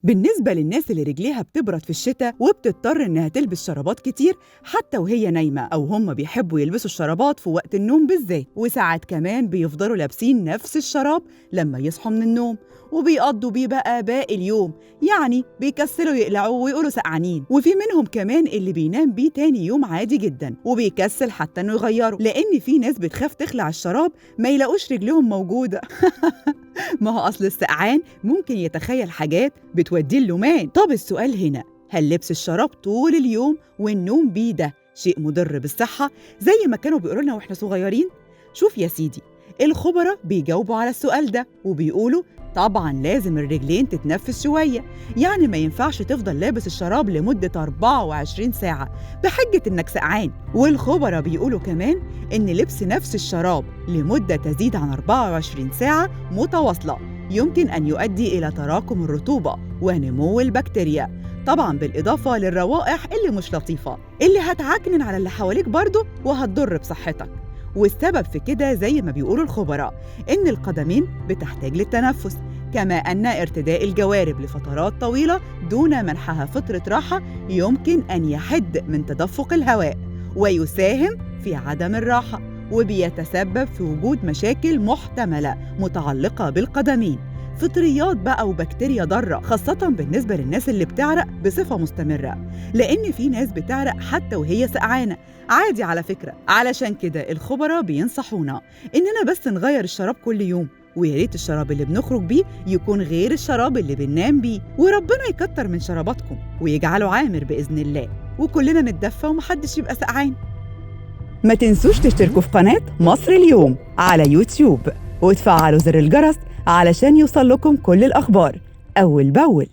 بالنسبة للناس اللي رجليها بتبرد في الشتاء وبتضطر إنها تلبس شرابات كتير حتى وهي نايمة، أو هم بيحبوا يلبسوا الشرابات في وقت النوم بالذات، وساعات كمان بيفضلوا لابسين نفس الشراب لما يصحوا من النوم وبيقضوا بيه بقى باقي اليوم، يعني بيكسلوا يقلعوه ويقولوا سقعانين. وفي منهم كمان اللي بينام بيه تاني يوم عادي جدا وبيكسل حتى انه يغيره، لان في ناس بتخاف تخلع الشراب ما يلاقوش رجلهم موجودة. ما هو اصل السقعان ممكن يتخيل حاجات بتوديه اللومان. طب السؤال هنا، هل لبس الشراب طول اليوم والنوم بيه ده شيء مضر بالصحة زي ما كانوا بيقولوا لنا واحنا صغيرين؟ شوف يا سيدي، الخبراء بيجاوبوا على السؤال ده وبيقولوا طبعاً لازم الرجلين تتنفس شوية، يعني ما ينفعش تفضل لابس الشراب لمدة 24 ساعة بحجة إنك سقعان. والخبراء بيقولوا كمان إن لبس نفس الشراب لمدة تزيد عن 24 ساعة متواصلة يمكن أن يؤدي إلى تراكم الرطوبة ونمو البكتيريا، طبعاً بالإضافة للروائح اللي مش لطيفة اللي هتعكنن على اللي حواليك برضه وهتضر بصحتك. والسبب في كده زي ما بيقولوا الخبراء إن القدمين بتحتاج للتنفس، كما أن ارتداء الجوارب لفترات طويلة دون منحها فترة راحة يمكن أن يحد من تدفق الهواء ويساهم في عدم الراحة، وبيتسبب في وجود مشاكل محتملة متعلقة بالقدمين، فطريات بقى وبكتيريا ضارة، خاصة بالنسبة للناس اللي بتعرق بصفة مستمرة، لأن في ناس بتعرق حتى وهي سقعانة عادي على فكرة. علشان كده الخبراء بينصحونا إننا بس نغير الشراب كل يوم، ويا ريت الشراب اللي بنخرج بيه يكون غير الشراب اللي بننام بيه، وربنا يكتر من شراباتكم ويجعله عامر بإذن الله، وكلنا نتدفى ومحدش يبقى سقعان. ما تنسوش تشتركوا في قناة مصر اليوم على يوتيوب وتفعلوا زر الجرس علشان يوصل لكم كل الأخبار أول بأول.